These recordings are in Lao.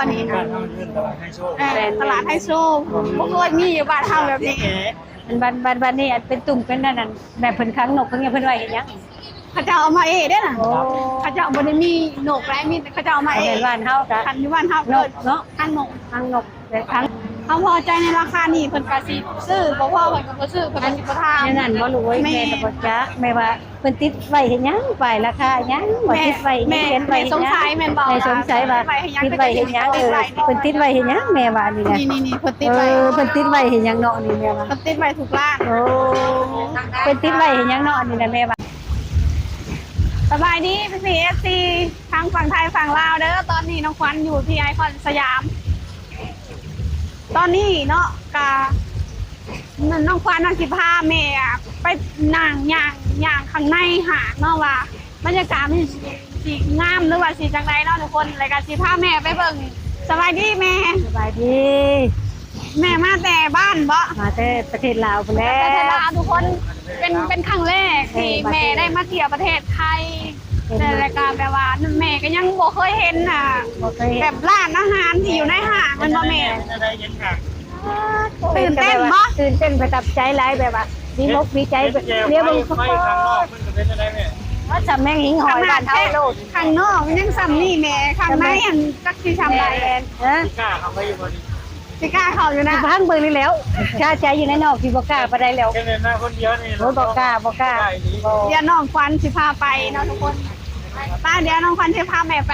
ອັນນີ້ ບ້ານເຮົາເອີ້ນຕະຫຼາດໄຮໂຊ ເອີ ແມ່ນ ຕະຫຼາດໄຮໂຊ ບໍ່ເຄີຍມີຢູ່ບ້ານເຮົາແບບນີ້. ອັນ ບ້ານ ບ້ານ ບ້ານນີ້ ອັນເປັນຕຸ່ມເປັນອັນນັ້ນ ແບບເພິ່ນຂັງນົກ ເພິ່ນເອົາໄວ້ເຮັດຫຍັງ? ເຂົາເຈົ້າເອົາມາເອເດ້ນະ. ໂອ້ ເຂົາເຈົ້າບໍ່ໄດ້ມີນົກຫຼາຍ ມີແຕ່ເຂົາເຈົ້າເອົາມາເອ. ຄັນຢູ່ບ້ານເຮົາກໍ ຄັນຢູ່ບ້ານເຮົາກໍເອີ້ນ ນົກເນາະ ຂັງນົກ ຂັງນົກ. ແຕ່ຄັນເຮົາພໍໃຈໃນລາຄານີ້ ເພິ່ນກໍຊິຊື້ ບໍ່ພໍເພິ່ນກໍບໍ່ຊື້ ເພິ່ນກໍຊິບໍ່ຖາມ. ແນວນັ້ນບໍ່ລູກເອີຍ? ແມ່ ແມ່ກໍບໍ່ຈັກ ແມ່ວ່າ ເພິ່ນຕິດໄວ້ເຮັດຫຍັງ? ປ້າຍລາຄາຫຍັງ? ວ່າຕິດໄວ້ເຮັດຫຍັງ? ແມ່ສົງໄສແມ່ນບໍ່? ແມ່ສົງໄສວ່າຕິດໄວ້ເຮັດຫຍັງ? ເອີ ເພິ່ນຕິດໄວ້ເຮັດຫຍັງ? ແມ່ວ່ານີ້ນະ ນີ້ໆໆ ເພິ່ນຕິດໄວ້ ເອີ ເພິ່ນຕິດໄວ້ເຮັດຫຍັງເນາະນີ້ແມ່ວ່າ? ເພິ່ນຕິດໄວ້ທຸກຮ້ານ. ໂອ້ ເພິ່ນຕິດໄວ້ເຮັດຫຍັງເນາະນີ້ນະແມ່ວ່າ? ສະບາຍດີພີ່ໆ ເອັຟຊີ ທັງຝັ່ງໄທຝັ່ງລາວເດີ. ຕອນນີ້ນ້ອງຂວັນຢູ່ທີ່ໄອຄອນສະຫຍາມ ຕອນນີ້ເນາະ ກະ ນ້ອງຂວັນວ່າຊິພາແມ່ໄປຍ່າງ ຍ່າງ ຍ່າງຂ້າງໃນຫ້າງເນາະ ວ່າບັນຍາກາດມັນຊິງາມ ຫຼືວ່າຊິຈັ່ງໃດເນາະທຸກຄົນ. ແລ້ວກະຊິພາແມ່ໄປເບິ່ງ. ສະບາຍດີແມ່. ສະບາຍດີ. ແມ່ມາແຕ່ບ້ານບໍ? ມາແຕ່ປະເທດລາວພຸ້ນແຫຼະ. ປະເທດລາວທຸກຄົນ ເປັນ ເປັນຄັ້ງແລກທີ່ແມ່ໄດ້ມາທ່ຽວປະເທດໄທ. ແລ້ວກະແບບວ່າແມ່ກໍຍັງບໍ່ເຄີຍເຫັນ ອ່າ ບໍ່ເຄີຍເຫັນ ແບບຮ້ານອາຫານທີ່ຢູ່ໃນຫ້າງແມ່ນບໍ່ແມ່? ແມ່ນ ແມ່ນ ແມ່ນ. ຕື່ນເຕັ້ນບໍ່? ຕື່ນເຕັ້ນປະທັບໃຈຫຼາຍ ແບບວ່າດີມົກດີໃຈ ແບບລຽວເບິ່ງ ຂ້າງນອກມັນກໍເປັນຈັ່ງໃດແມ່? ວ່າສ່ຳແມງຫິງຫອຍບ້ານເຮົາໂລດ. ຂ້າງນອກມັນຍັງສ່ຳນີ້ແມ່ ຂ້າງໃນຫັ້ນຈັກຊິສ່ຳໃດ. ແມ່ນ ຮະ? ຊິກ້າເຂົ້າໄປຢູ່ບໍ່ນີ້? ຊິກ້າເຂົ້າຢູ່ນະ ຟັງເບິ່ງນີ້ແລ້ວ ຄາໃຈຢູ່ໃນນອກ ຊິບໍ່ກ້າປານໃດແລ້ວ. ແມ່ນມາຄົນດຽວນີ້ ໂອ້ຍ ບໍ່ກ້າ ບໍ່ກ້າ. ດຽວນ້ອງຂວັນຊິພາໄປເນາະທຸກຄົນ. ໄປ ດຽວນ້ອງຂວັນຊິພາແມ່ໄປ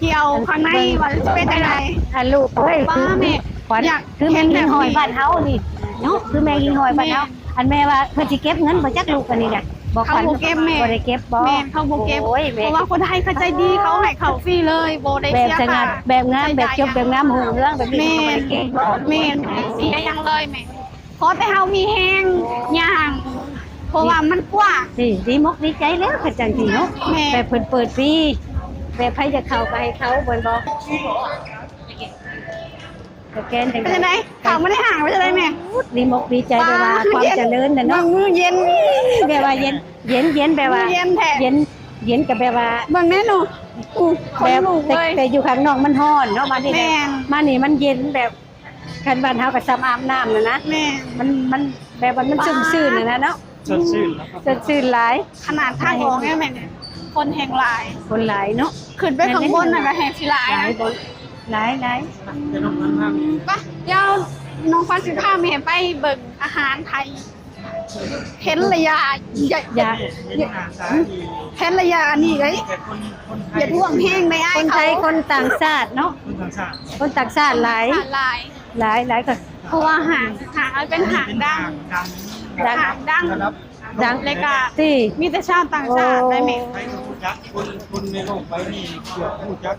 ທ່ຽວຂ້າງໃນວ່າຊິເປັນຈັ່ງໃດ. ອັນລູກເອີຍ ວ່າແມ່ ຂວັນ ຢາກ ຄືແມງຫິງຫອຍບ້ານເຮົານີ້ເນາະ ຄືແມງຫິງຫອຍບ້ານເຮົາ. ອັນແມ່ວ່າເພິ່ນຊິເກັບເງິນບໍ່ຈັກລູກອັນນີ້ນະ? ບໍ່ ເຂົາບໍ່ເກັບແມ່ ບໍ່ໄດ້ເກັບບໍ່? ແມ່ນ ເຂົາບໍ່ເກັບ. ໂອ້ຍ ເພາະວ່າຄົນໄທເຂົາໃຈດີ ເຂົາໃຫ້ເຂົ້າຟຣີເລີຍ ບໍ່ໄດ້ເສຍຄ່າ. ແບບງາມ ແບບຈົບ ແບບງາມ ຮຸ່ງເຮືອງແບບນີ້ ເຂົາບໍ່ໄດ້ເກັບ. ແມ່ນ ເສຍຫຍັງເລີຍແມ່ ຂໍແຕ່ເຮົາມີແຮງຍ່າງ ເພາະວ່າມັນກວ້າງ. ດີ ດີມົກດີໃຈແລ້ວ ຄັນຈັ່ງຊີ້ເນາະ. ແມ່ນ ແບບເພິ່ນເປີດຟຣີ ແບບໃຜຢາກເຂົ້າກໍໃຫ້ເຂົ້າ ແມ່ນບໍ່? ສະແກນຈັ່ງໃດ? ເປັນຈັ່ງໃດ? ເຂົ້າມາໃນຫ້າງເປັນຈັ່ງໃດແມ່? ດີມົກດີໃຈ ແບບວ່າຄວາມຈະເລີນນະເນາະ. ເບິ່ງມືເຢັນ ແບບວ່າເຢັນ ເຢັນ ເຢັນ ແບບວ່າເຢັນແທ້ ເຢັນ ເຢັນກໍແບບວ່າ ເບິ່ງແນ່ເນາະ. ແບບ ແຕ່ ແຕ່ຢູ່ຂ້າງນອກມັນຮ້ອນເນາະ ມານີ້ ແມ່ນ ມານີ້ມັນເຢັນ ແບບ ຄັນບ້ານເຮົາກໍສ່ຳອາບນ້ຳນະນະ. ແມ່ນ ມັນ ມັນແບບວ່າມັນຊຸ່ມຊື່ນນະນະເນາະ. ສົດຊື່ນ ສົດຊື່ນຫຼາຍ. ຂະໜາດທາງອອກແມ່ນ ຄົນແຮ່ງຫຼາຍ ຄົນຫຼາຍເນາະ. ຂຶ້ນໄປຂ້າງບົນນັ້ນກໍແຮ່ງຊິຫຼາຍ ຫຼາຍ ຫຼາຍ ຫຼາຍ. ໄປ ດຽວນ້ອງຂວັນຊິພາແມ່ໄປເບິ່ງອາຫານໄທ. ເຫັນລະຢ່າ ຢ່າ ຢ່າ ເຫັນລະຢ່າອັນນີ້ເລີຍ ຢ່າທວງແຮງໃນອ້າຍເຂົາ. ຄົນໄທ ຄົນຕ່າງຊາດເນາະ ຄົນຕ່າງຊາດ ຄົນຕ່າງຊາດຫຼາຍ ຫຼາຍ ຫຼາຍ ຫຼາຍ. ກໍເພາະວ່າຫ້າງ ຫ້າງມັນເປັນຫ້າງດັງ ດັງ ຫ້າງດັງ ດັງ ແລ້ວກໍມີແຕ່ຊາວຕ່າງຊາດໄດ້ແມ່. ໃຜກໍຮູ້ຈັກ ຄົນ ຄົນໃນໂລກໃບນີ້ເກືອບຮູ້ຈັກ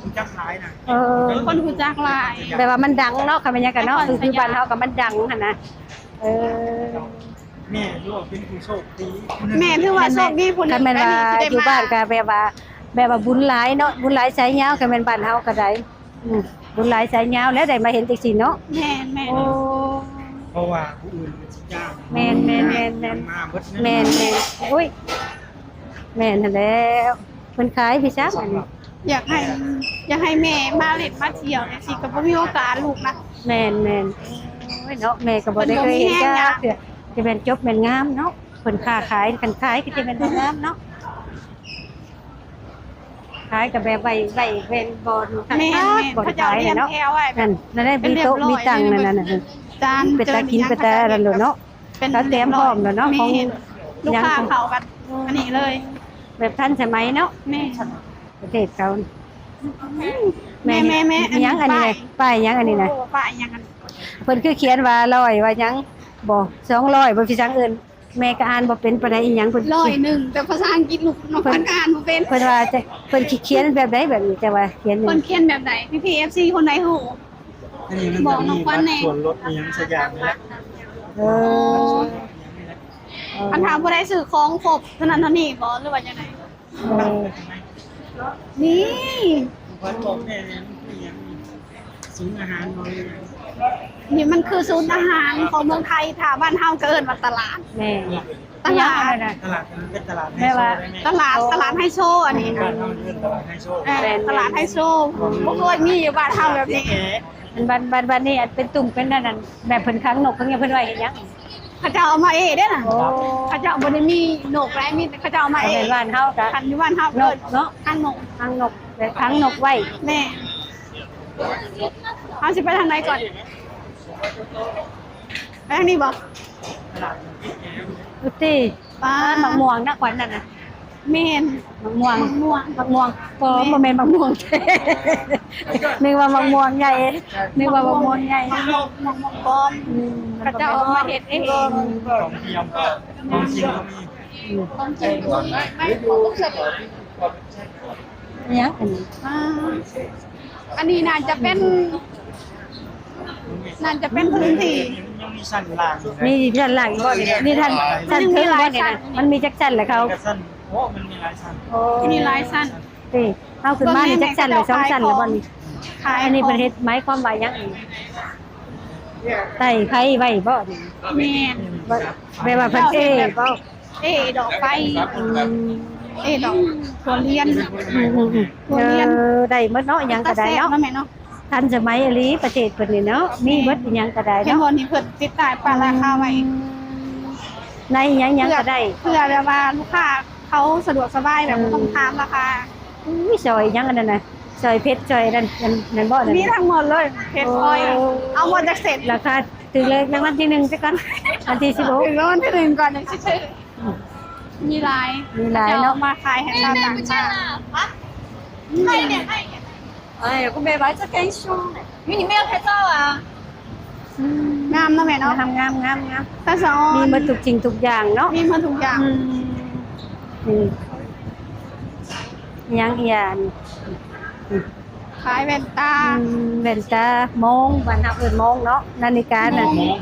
ຮູ້ຈັກຫຼາຍນະ. ເອີ ຄົນຮູ້ຈັກຫຼາຍ ແບບວ່າມັນດັງເນາະ ຄັນແມ່ນຫຍັງກໍເນາະ. ຄື ຄືບ້ານເຮົາກໍມັນດັງຫັ້ນນະ. ເອີ ແມ່ຖືວ່າເປັນຜູ້ໂຊກດີ ແມ່ຖືວ່າໂຊກດີຜູ້ໜຶ່ງ. ຄັນແມ່ນວ່າຢູ່ບ້ານກໍແບບວ່າ ແບບວ່າບຸນຫຼາຍເນາະ ບຸນຫຼາຍສາຍຍາວ. ຄັນແມ່ນບ້ານເຮົາກໍໄດ້ ອືມ ບຸນຫຼາຍສາຍຍາວແລ້ວໄດ້ມາເຫັນຈັ່ງຊີ້ເນາະ. ແມ່ນໆ ໂອ້ ເພາະວ່າຜູ້ອື່ນມັນຊິຈ້າງ. ແມ່ນໆໆໆ ມາເບິດ ແມ່ນໆ. ໂອ້ຍ ແມ່ນຫັ້ນແຫຼ້ວ ເພິ່ນຂາຍພີ່ຊ້າງອັນນີ້. ຢາກໃຫ້ ຢາກໃຫ້ແມ່ມາຫຼິ້ນມາທ່ຽວຈັ່ງຊີ້ກໍບໍ່ມີໂອກາດລູກນະ. ແມ່ນໆ ໂອ້ຍເນາະ ແມ່ກໍບໍ່ໄດ້ເຄີຍເຫັນຈັກເທື່ອ. ຈະແມ່ນຈົບແມ່ນງາມເນາະ ເພິ່ນຄ້າຂາຍ ຄັນຂາຍກໍຈະແມ່ນງາມເນາະ. ຂາຍກໍແບບໄວ້ ໄວ້ແວ່ນບ່ອນຄັກໆ. ແມ່ນໆ ບ່ອນຂາຍເນາະ. ເຂົາເຈົ້າລຽນແຖວໄວ້ແບບ ນັ້ນ ນັ້ນແຫຼະ ມີໂຕະມີຕັ່ງນັ້ນນະ ຈານ ເປັນຕາກິນ ເປັນຕາອັນນັ້ນໂລດເນາະ. ເຂົາຕຽມພ້ອມແລ້ວເນາະ ຂອງ ລູກຄ້າເຂົ້າກັນອັນນີ້ເລີຍ ແບບທັນສະໄໝເນາະ. ແມ່ນ ປະເທດເຂົາ. ແມ່ ແມ່ ແມ່ ຫຍັງອັນນີ້ນະ? ປ້າຍຫຍັງອັນນີ້ນະ? ປ້າຍຫຍັງອັນນີ້? ເພິ່ນຄືຂຽນວ່າຮ້ອຍວ່າຫຍັງບໍ່ ສອງຮ້ອຍບໍ່ ຄືຈັ່ງເອີ້ນ. ແມ່ກໍອ່ານບໍ່ເປັນປານໃດ ອີຫຍັງເພິ່ນ ຮ້ອຍໜຶ່ງ ແຕ່ພາສາອັງກິດລູກນ້ອງຂວັນກໍອ່ານບໍ່ເປັນ. ເພິ່ນວ່າ ເພິ່ນຂຽນແບບໃດແບບນີ້ ແຕ່ວ່າຂຽນ ເພິ່ນຂຽນແບບໃດ? ພີ່ໆ ເອັຟຊີ ຄົນໃດຮູ້ ບອກນ້ອງຂວັນແດ່. ສ່ວນລົດອີຫຍັງສັກຢ່າງນີ້ແຫຼະ. ເອີ ອັນຖ້າຜູ້ໃດຊື້ຂອງຄົບເທົ່ານັ້ນເທົ່ານີ້ບໍ່ ຫຼືວ່າຈັ່ງໃດ? ເອີ ນີ້ ຂວັນບອກແດ່ແດ່ ມັນຄືຫຍັງນີ້? ສູນອາຫານບໍ່ ຫຼືຫຍັງ? ນີ້ມັນຄືສູນອາຫານຂອງເມືອງໄທ ຖ້າບ້ານເຮົາກໍເອີ້ນວ່າຕະຫຼາດ. ແມ່ນ. ຕະຫຼາດ ຕະຫຼາດ ເປັນຕະຫຼາດໄຮໂຊ ແບບວ່າ ໄດ້ແມ່ ຕະຫຼາດ ໂອ້ ຕະຫຼາດໄຮໂຊອັນນີ້ນະ ບ້ານເຮົາເອີ້ນຕະຫຼາດໄຮໂຊ ແມ່ນ ຕະຫຼາດໄຮໂຊ ບໍ່ເຄີຍມີຢູ່ບ້ານເຮົາແບບນີ້. ອັນ ບ້ານ ບ້ານ ບ້ານນີ້ ອັນເປັນຕຸ່ມເປັນອັນນັ້ນ ແບບເພິ່ນຂັງນົກຂັງຫຍັງ ເພິ່ນໄວ້ເຮັດຫຍັງ? ເຂົາເຈົ້າເອົາມາເອເດ້ນະ. ໂອ້ ເຂົາເຈົ້າບໍ່ໄດ້ມີນົກຫຼາຍ ມີແຕ່ເຂົາເຈົ້າເອົາມາເອ. ແມ່ນ ບ້ານເຮົາກະ ຄັນຢູ່ບ້ານເຮົາເອີ້ນນົກເນາະ ຂັງນົກ ຂັງນົກ ແບບຂັງນົກໄວ້. ແມ່ນ. ເຮົາຊິໄປທາງໃດກ່ອນ? ໄປທາງນີ້ບໍ່? ອຸຕິ ປາ ໝາກມ່ວງນະ ຂວັນນັ້ນນະ. ແມ່ນ ໝາກມ່ວງ ໝາກມ່ວງ ໝາກມ່ວງ. ບໍ່ ແມ່ນ ບໍ່ແມ່ນໝາກມ່ວງແທ້ ນຶກວ່າໝາກມ່ວງໃຫຍ່ ນຶກວ່າໝາກມ່ວງໃຫຍ່ ໝາກມ່ວງປອມ. ອືມ ເຂົາເຈົ້າເອົາມາເຮັດເອງ. ຂອງທຽມ ຂອງຈິງກໍມີ ຂອງຈິງກໍມີ. ຫຍັງອັນນີ້? ອ່າ ອັນນີ້ໜ້າຈະເປັນ ໜ້າຈະເປັນພື້ນທີ່ ຍັງມີຊັ້ນລ່າງຢູ່ເດ້. ມີຊັ້ນລ່າງອີກບໍ່ນີ້? ນີ້ຊັ້ນ ຊັ້ນເທິງບໍ່ນີ້ນະ? ມັນມີຈັກຊັ້ນລະເຂົາ? ຊັ້ນ ໂອ້ ມັນມີຫຼາຍຊັ້ນ. ໂອ້ ມີຫຼາຍຊັ້ນ. ຕິ ເຮົາຂຶ້ນມານີ້ຈັກຊັ້ນລະ? ສອງຊັ້ນລະບໍ່ນີ້? ຂາຍ ອັນນີ້ເພິ່ນເຮັດໝາຍຄວາມວ່າຫຍັງ? ໄຕ້ໄຟໄວ້ບໍ່ນີ້? ແມ່ນ. ແບບວ່າເພິ່ນເອບໍ່? ເອດອກໄຟ. ອືມ ເອດອກຖົ່ວລຽນ. ອືມໆໆ ຖົ່ວລຽນ. ເອີ ໄດ້ໝົດເນາະ ຫຍັງກໍໄດ້ເນາະ. ຕາແຊບເນາະແມ່ເນາະ. ທັນສະໄໝອີ່ຫຼີປະເທດເພິ່ນນີ້ເນາະ ມີໝົດອີ່ຫຍັງກໍໄດ້ເນາະ. ເຫັນບໍ່ນີ້ ເພິ່ນຕິດປ້າຍປານລາຄາໄວ້. ອືມ ໃນຫຍັງໆກໍໄດ້ ເພື່ອແບບວ່າລູກຄ້າເຂົາສະດວກສະບາຍ ແບບບໍ່ຕ້ອງຖາມລາຄາ. ອຸ້ຍ ຊອຍຫຍັງອັນນັ້ນນະ ຊອຍເຜັດ ຊອຍນັ້ນ ນັ້ນບໍ່ນັ້ນ? ມີທັງໝົດເລີຍ ເຜັດ ໂອ້ ຊອຍ ເອົາໝົດຈັກເຊັດ. ລາຄາຖືກເລີຍ ລາງວັນທີໜຶ່ງຊະກ່ອນ ວັນທີສິບຫົກ ຖືກລາງວັນທີໜຶ່ງກ່ອນຈັ່ງຊິຊື້. ອືມ ມີຫຼາຍ ມີຫຼາຍເນາະ ເຂົາເຈົ້າມາຂາຍໃຫ້ຊາວຕ່າງຊາດ. ອືມ 哎，我买白色跟熊的，因为你没有拍照啊。 ອືມ ງາມເນາະແມ່ເນາະ. ງາມໆໆໆ ຕາສະອອນ ມີໝົດທຸກສິ່ງທຸກຢ່າງເນາະ ມີໝົດທຸກຢ່າງ. ອືມ ນີ້ ຫຍັງອີກຢ່າງ? ອືມ ຂາຍແວ່ນຕາ. ອືມ ແວ່ນຕາ ໂມງ ບ້ານເຮົາເອີ້ນໂມງເນາະ ນາລິການະ. ໂມງ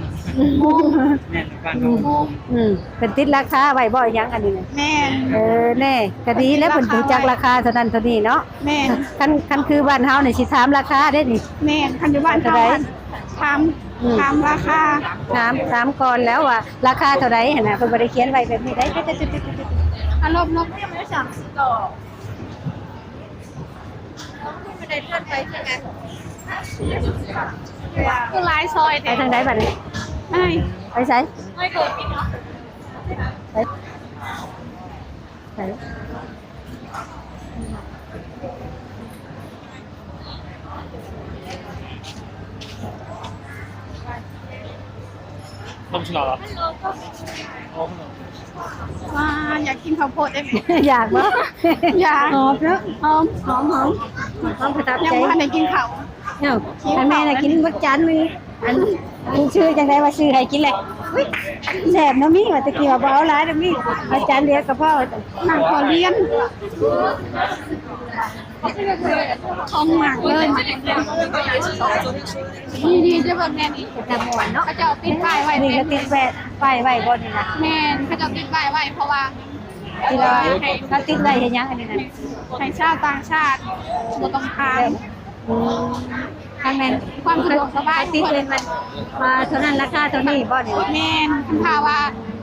ໂມງ ແມ່ນ ບ້ານເຮົາໂມງ. ອືມ ເພິ່ນຕິດລາຄາໄວ້ບໍ່ ຫຍັງອັນນີ້ນະ? ແມ່ນ. ເອີ ແນ່ ກະດີແລ້ວ ເພິ່ນຮູ້ຈັກລາຄາເທົ່ານັ້ນເທົ່ານີ້ເນາະ. ແມ່ນ. ຄັນ ຄັນຄືບ້ານເຮົານີ້ຊິຖາມລາຄາເດ້ນີ້. ແມ່ນ ຄັນຢູ່ບ້ານເຮົາຖາມ ອືມ ຖາມລາຄາ ຖາມ ຖາມກ່ອນແລ້ວວ່າລາຄາເທົ່າໃດຫັ້ນນະ. ເພິ່ນບໍ່ໄດ້ຂຽນໄວ້ແບບນີ້ໄດ໋. ອາລົບ ລົບ ຄືຫຼາຍຊອຍແທ້. ໄປທາງໃດບັດນີ້? ໄປ ໄປໃສ? ໄປ ໄປ ວ້າ ຢາກກິນເຂົ້າໂພດເດ້ແມ່. ຢາກບໍ່? ຢາກ. ຫອມເນາະ ຫອມ ຫອມ ຫອມ ຫອມປະທັບໃຈ. ຍັງບໍ່ທັນໄດ້ກິນເຂົ້າ. ເອົ້າ ແມ່ນະ ກິນໝົດຈານໜຶ່ງ. ອັນ ຊື່ຈັ່ງໃດວ່າຊື້ໃຫ້ກິນແຫຼະ. ອຸ້ຍ ແຊບເນາະມີ ວ່າແຕ່ກີ້ວ່າບໍ່ເອົາຫຼາຍດອກມີ ເອົາຈານດຽວກໍພໍ. ນ້ຳຖົ່ວລຽນ ຂອງໝາກເລີຍ. ນີ້ໆ ຈະເບິ່ງແນ່ນີ້ ເປັນຕາມ່ວນເນາະ. ເຂົາເຈົ້າຕິດປ້າຍໄວ້ ນີ້ກໍຕິດແປະ ປ້າຍໄວ້ບໍ່ນີ້ນະ? ແມ່ນ ເຂົາເຈົ້າຕິດປ້າຍໄວ້ ເພາະວ່າ ຕິດໄວ້ ເຂົາຕິດໄວ້ເຮັດຫຍັງອັນນີ້ນະ? ໃຫ້ຊາວຕ່າງຊາດບໍ່ຕ້ອງຖາມ. ອືມ ຄັນແມ່ນຄວາມສະດວກສະບາຍ ຕິດໄວ້ມັນວ່າເທົ່ານັ້ນ ລາຄາເທົ່ານີ້ບໍ່ນີ້? ແມ່ນ ຄັນຖ້າວ່າ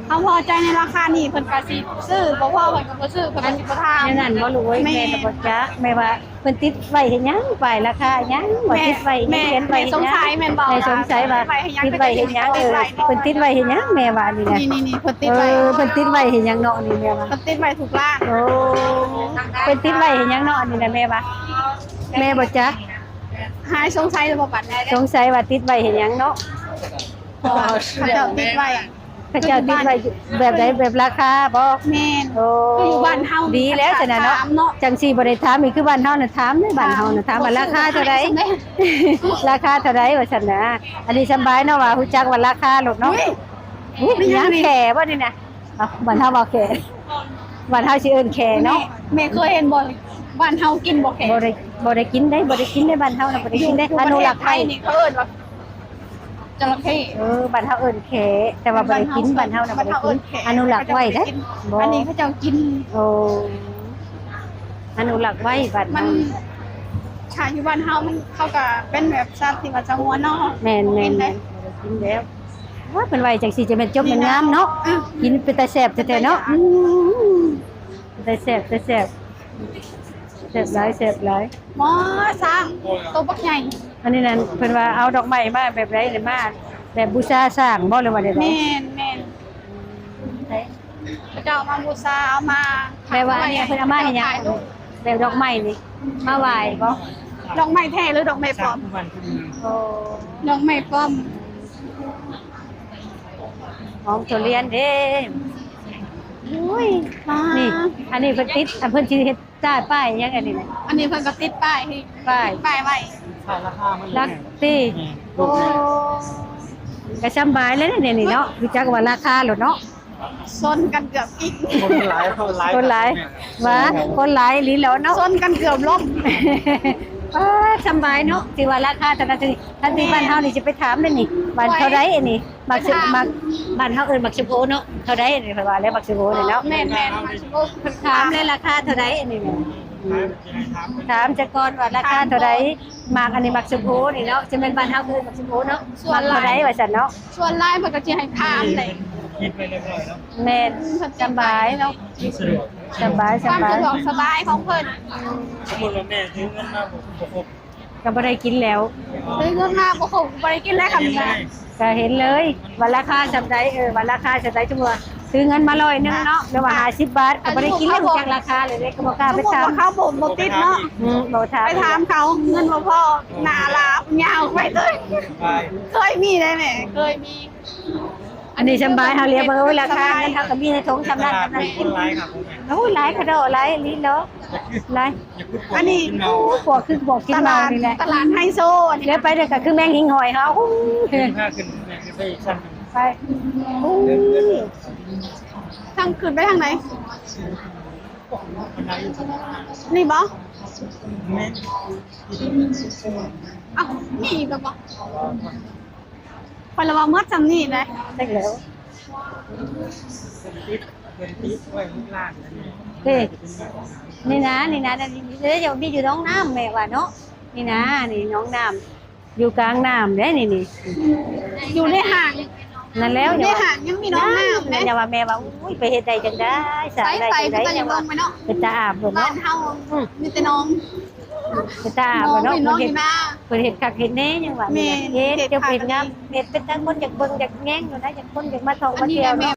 ເຮົາພໍໃຈໃນລາຄານີ້ ເພິ່ນກໍຊິຊື້ ບໍ່ພໍເພິ່ນກໍບໍ່ຊື້ ເພິ່ນກໍຊິບໍ່ຖາມ. ແນວນັ້ນບໍ່ລູກເອີຍ? ແມ່ນ. ແມ່ນບໍ່ຈັກ ແມ່ວ່າ ເພິ່ນຕິດໄວ້ເຮັດຫຍັງ? ປ້າຍລາຄາຫຍັງ? ວ່າຕິດໄວ້ ແມ່ ຂຽນໄວ້ເຮັດຫຍັງ? ແມ່ສົງໄສແມ່ນບໍ່? ແມ່ສົງໄສວ່າຕິດໄວ້ເຮັດຫຍັງ? ເອີ ເພິ່ນຕິດໄວ້ເຮັດຫຍັງ? ແມ່ວ່ານີ້ນະ ນີ້ໆ ເພິ່ນຕິດໄວ້ ເອີ ເພິ່ນຕິດໄວ້ເຮັດຫຍັງເນາະ ນີ້ແມ່ວ່າ ເພິ່ນຕິດໄວ້ທຸກຮ້ານ. ໂອ້ ເພິ່ນຕິດໄວ້ເຮັດຫຍັງເນາະ ນີ້ນະ ແມ່ວ່າ ແມ່ບໍ່ຈັກ. ຫາຍສົງໄສແລ້ວບໍ່ບັດນີ້? ສົງໄສວ່າຕິດໄວ້ເຮັດຫຍັງເນາະ? ເຂົາເຈົ້າຕິດໄວ້ ເຂົາເຈົ້າຕິດໄວ້ແບບໃດ? ແບບລາຄາບໍ່? ແມ່ນ. ໂອ້ ຄືຢູ່ບ້ານເຮົາ ດີແລ້ວຊັ້ນນະເນາະ ຈັງຊິບໍ່ໄດ້ຖາມອີກ. ຄືບ້ານເຮົານະຖາມເດ້ ບ້ານເຮົານະຖາມວ່າລາຄາເທົ່າໃດ? ລາຄາເທົ່າໃດວ່າຊັ້ນນະ. ອັນນີ້ສະບາຍເນາະ ວ່າຮູ້ຈັກວ່າລາຄາໂລດເນາະ. ອຸ້ຍ ຫຍັງແຂບໍ່ນີ້ນະ? ເອົ້າ ບ້ານເຮົາເວົ້າແຂ ບ້ານເຮົາຊິເອີ້ນແຂເນາະ. ແມ່ ແມ່ເຄີຍເຫັນບໍ່? ບ້ານເຮົາກິນບໍ່ແຂ? ບໍ່ໄດ້ ບໍ່ໄດ້ກິນເດ້ ບໍ່ໄດ້ກິນເດ້ ບ້ານເຮົານະບໍ່ໄດ້ກິນເດ້. ຢູ່ ຢູ່ປະເທດໄທນີ້ເຂົາເອີ້ນວ່າ ຈະລະເຂ. ເອີ ບ້ານເຮົາເອີ້ນແຂ ແຕ່ວ່າບໍ່ໄດ້ກິນ ບ້ານເຮົານະບໍ່ໄດ້ກິນ. ອະນຸລັກໄວ້ເດ້. ອັນນີ້ເຂົາເຈົ້າກິນ. ໂອ້ ອະນຸລັກໄວ້ບ້ານເຮົາ. ມັນ ຖ້າຢູ່ບ້ານເຮົາມັນ ເຂົາກໍເປັນແບບສັດທີ່ວ່າສະຫງວນເນາະ. ແມ່ນໆໆ ບໍ່ກິນແລ້ວ. ວ່າເພິ່ນໄວ້ຈັ່ງຊີ້ຈະແມ່ນຈົບແມ່ນງາມເນາະ. ເອີ ກິນເປັນຕາແຊບແທ້ໆເນາະ. ອືມ ເປັນຕາແຊບ ຕາແຊບ ແຊບຫຼາຍ ແຊບຫຼາຍ. ໝໍຊ້າງ ໂຕບັກໃຫຍ່. ອັນນີ້ນັ້ນ ເພິ່ນວ່າເອົາດອກໄມ້ມາແບບໃດນີ້ ມາແບບບູຊາຊ້າງບໍ່ ຫຼືວ່າແນວໃດ? ແມ່ນໆ ເຂົາເຈົ້າເອົາມາບູຊາ ເອົາມາ ແບບວ່າອັນນີ້ເພິ່ນເອົາມາເຮັດຫຍັງ? ແບບດອກໄມ້ນີ້ມາໄຫວ້ບໍ່? ດອກໄມ້ແທ້ ຫຼື ດອກໄມ້ປອມ? ໂອ້ ດອກໄມ້ປອມ. ຫອມທຸລຽນເດ້. ໂອ້ຍ ນີ້ ອັນນີ້ເພິ່ນຕິດ ອັນເພິ່ນຊິເຮັດ ຕາຍ ປ້າຍຫຍັງອັນນີ້ນະ? ອັນນີ້ເພິ່ນກໍຕິດປ້າຍ ປ້າຍ ປ້າຍໄວ້ ຂາຍລາຄາມັນ ຫຼັກຕິ. ແມ່ນ ໂອ້ ກໍສຳບາຍແລ້ວນີ້ເນາະ ຮູ້ຈັກວ່າລາຄາໂລດເນາະ. ຊົນກັນເກືອບກິກ ຄົນຫຼາຍ ຄົນຫຼາຍ ຄົນຫຼາຍ ວ່າຄົນຫຼາຍອີ່ຫຼີແລ້ວເນາະ ຊົນກັນເກືອບລົ້ມ. ປ້າ ສຳບາຍເນາະ ທີ່ວ່າລາຄາເທົ່ານັ້ນ ທີ່ ຄັນທີ່ບ້ານເຮົານີ້ຊິໄປຖາມເດ້ນີ້ ບ້ານເທົ່າໃດອັນນີ້? ໝາກຊະ ໝາກ ບ້ານເຮົາເອີ້ນໝາກຊະໂພເນາະ. ເທົ່າໃດອັນນີ້ ເພິ່ນວ່າແລ້ວໝາກຊະໂພນີ້ເນາະ. ແມ່ນໆ ໝາກຊະໂພ. ເພິ່ນຖາມແລ້ວລາຄາເທົ່າໃດອັນນີ້ນະ? ຖາມຈະກ່ອນວ່າລາຄາເທົ່າໃດ? ໝາກອັນນີ້ໝາກຊະໂພນີ້ເນາະ ຈະແມ່ນບ້ານເຮົາເອີ້ນໝາກຊະໂພເນາະ. ໝາກເທົ່າໃດວ່າຊັ້ນເນາະ. ສ່ວນຫຼາຍເພິ່ນກໍຊິໃຫ້ຖາມແຫຼະ. ແມ່ນ ສຳບາຍເນາະ ສະດວກ ສະບາຍ ຄວາມສະດວກສະບາຍຂອງເພິ່ນ. ສົມມຸດວ່າແມ່ຖືເງິນມາບໍ່ ບໍ່ຄົບ ກໍບໍ່ໄດ້ກິນແລ້ວ. ຊື້ເງິນມາບໍ່ຄົບ ບໍ່ໄດ້ກິນແລ້ວຄຳນີ້ນະ. ກໍເຫັນເລີຍວ່າລາຄາສ່ຳໃດ ເອີ ວ່າລາຄາສ່ຳໃດ. ສົມມຸດວ່າຊື້ເງິນມາຮ້ອຍໜຶ່ງເນາະ ຫຼືວ່າຫ້າສິບບາດ ກໍບໍ່ໄດ້ກິນແລ້ວ ຮູ້ຈັກລາຄາເລີຍເດ້ ກໍບໍ່ກ້າໄປຖາມ. ເຂົາບໍ່ ບໍ່ຕິດເນາະ. ອືມ ບໍ່ຖາມ ໄປຖາມເຂົາ ເງິນບໍ່ພໍ ໜ້າລາວຍາວໄປເລີຍ. ເຄີຍມີໄດ໋ແມ່ ເຄີຍມີ. ອັນນີ້ສຳບາຍ ເຮົາລຽກເບິ່ງ ໂອ້ຍ ລາຄາເງິນເຮົາກໍມີໃນຖົງສ່ຳນັ້ນສ່ຳນັ້ນ. ຄົນຫຼາຍຄັບ ໂອ້ຍ ຫຼາຍຄະເນາະ ຫຼາຍອີ່ຫຼີເນາະ ຫຼາຍ. ອັນນີ້ ໂອ້ ພວກຄືພວກກິນເຫຼົ້ານີ້ແຫຼະ ຕະຫຼາດໄຮໂຊ. ລຽກໄປເດີ ກໍຄືແມງຫິ້ງຫອຍເຮົາ. ໂອ້ຍ ພາຂຶ້ນໄປອີກຊັ້ນໜຶ່ງ ໄປ. ໂອ້ຍ ທາງຂຶ້ນໄປທາງໃດ? ນີ້ບໍ່? ແມ່ນ. ເອົ້າ ມີອີກແລ້ວບໍ່? ຂ້ອຍລະວ່າໝົດສ່ຳນີ້ແຫຼະ. ຈັກແລ້ວ ເພິ່ນຕິດ ເພິ່ນຕິດໄວ້ຫົກລ້ານແລ້ວນີ້. ເດ້ ນີ້ນະ ນີ້ນະ ນີ້ ນີ້ເດ້ ມີຢູ່ໜອງນ້ຳ ແມ່ວ່າເນາະ. ນີ້ນະ ນີ້ໜອງນ້ຳ ຢູ່ກາງນ້ຳເດ້ນີ້ ນີ້ ຢູ່ໃນຫ້າງ. ນັ້ນແລ້ວ ຢູ່ໃນຫ້າງຍັງມີໜອງນ້ຳເດ້. ຍັງວ່າແມ່ວ່າ ໂອ້ຍ ໄປເຮັດໄດ້ຈັ່ງໃດ ສ້າງໄດ້ຈັ່ງໃດ ຍັງວ່າເປັນຕາອາບໂລດເນາະ. ບ້ານເຮົາ ອືມ ມີແຕ່ໜອງ ເປັນຕາອາບເນາະ. ເພິ່ນເຮັດ ເພິ່ນເຮັດຄັກເຮັດແນ່ ຍັງວ່າ ແມ່ນ ເຮັດ ເຮັດເຈົ້າເປັນງາມ ເຮັດເປັນຕາຄົນຢາກເບິ່ງຢາກແຍງຢູ່ນະ ຢາກຄົນຢາກມາທ່ອງມາທ່ຽວເນາະ.